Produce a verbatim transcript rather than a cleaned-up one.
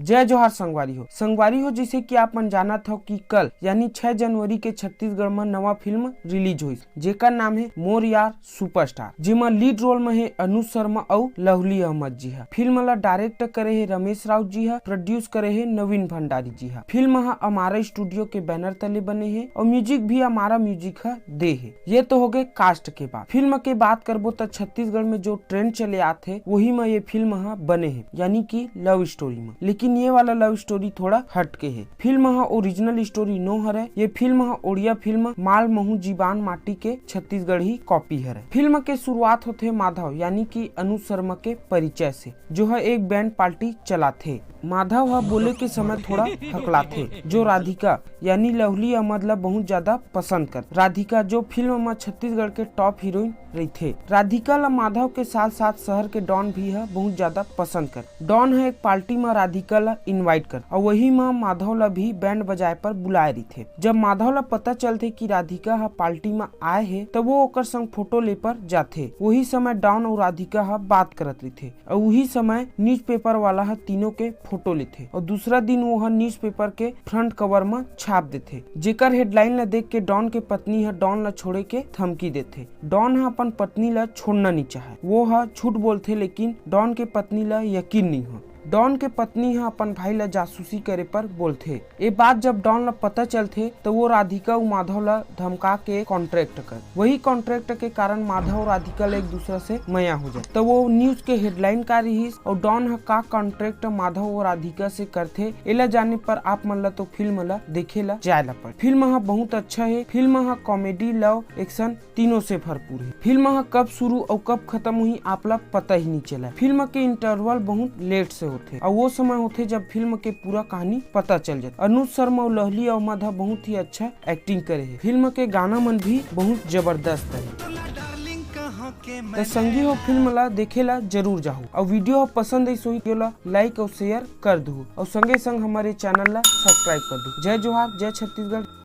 जय जोहार संगवारी हो। संगवारी हो, जैसे कि आप मन जानत हो कि कल यानी छह जनवरी के छत्तीसगढ़ में नवा फिल्म रिलीज होइस, जेकर नाम है मोर यार सुपरस्टार, जेमा लीड रोल में है अनुज शर्मा अउ लवली अहमद जी हा। फिल्म ला डायरेक्ट करे है रमेश राउत जी हा, प्रोड्यूस करे है नवीन भंडारी जी हा। फिल्म हा अमारा स्टूडियो के बैनर तले बने है और म्यूजिक भी अमारा म्यूजिक हा दे है। ये तो हो गए कास्ट के बात। फिल्म के बात करबो त छत्तीसगढ़ में जो ट्रेंड चले आत है, वही में ये फिल्म हा बने है, यानी कि लव स्टोरी में। लेकिन ये वाला लव स्टोरी थोड़ा हट के है। फिल्म हा ओरिजिनल स्टोरी नो हरे। ये फिल्म हा ओडिया फिल्म माल महू जीबान माटी के छत्तीसगढ़ी कॉपी हरे। फिल्म के शुरुआत होथे माधव यानी कि अनुज शर्मा के परिचय से, जो ह एक बैंड पार्टी चलाथे। माधव ह बोले के समय थोड़ा हकलाथे, जो राधिका यानी लवली अहमद ला बहुत ज्यादा पसंद कर। राधिका जो फिल्म म छत्तीसगढ़ के टॉप हीरोइन रहिथे। राधिका ला माधव के साथ साथ शहर के डॉन भी ह बहुत ज्यादा पसंद कर। डॉन ह एक पार्टी म राधिका ला इनवाइट कर और वही म माधव ला भी बैंड बजाए पर बुलाए रहिथे। जब माधव ला पता चलथे कि राधिका ह पार्टी म आए हे, त वो ओकर संग फोटो ले पर जाथे। वही समय डॉन और राधिका ह बात करत रहिथे और उही समय न्यूज़पेपर वाला ह तीनों के फोटो लेथे और दूसरा दिन वो ह न्यूज़पेपर के फ्रंट कवर म छाप देथे, जेकर हेडलाइन ला देख के डॉन के पत्नी ह डॉन ला छोड़े के धमकी देथे। डॉन ह अपन पत्नी ला छोड़ना नहीं चाहे। वो ह झूठ बोलथे, लेकिन डॉन के पत्नी ला यकीन नहीं हो। डॉन के पत्नी ह अपन भाई ला जासूसी करे पर बोलथे। ए बात जब डॉन ला पता चलथे, त वो राधिका अउ माधव ला धमका के कॉन्ट्रैक्ट कर। वही कॉन्ट्रैक्ट के कारण माधव अउ राधिका ला एक दूसरा से मया हो जाए। त वो न्यूज़ के हेडलाइन का रिहिस अउ डॉन ह का कॉन्ट्रैक्ट माधव अउ राधिका से करथे, एला जाने पर आप मन ला तो फिल्म ला देखे ला जाए ला पड़े। फिल्म ह बहुत अच्छा है। फिल्म ह कॉमेडी, लव, एक्शन तीनों से भरपूर है। फिल्म ह कब शुरू अउ कब खत्म हुई, आप ला पता ही नहीं चला। फिल्म के इंटरवल बहुत लेट से होथे अउ वो समय होथे जब फिल्म के पूरा कहानी पता चल जाथे। अनुज शर्मा अउ लवली अहमद ह बहुत ही अच्छा एक्टिंग करे है। फिल्म के गाना मन भी बहुत जबरदस्त है। त संगी हो, फिल्म ला देखे ला जरूर जाहू अउ वीडियो ह पसंद आइस होही, वीडियो ला लाइक अउ शेयर कर दू अउ संगे संग हमारे चैनल ला सब्सक्राइब कर दू। जय जोहार, जय छत्तीसगढ़।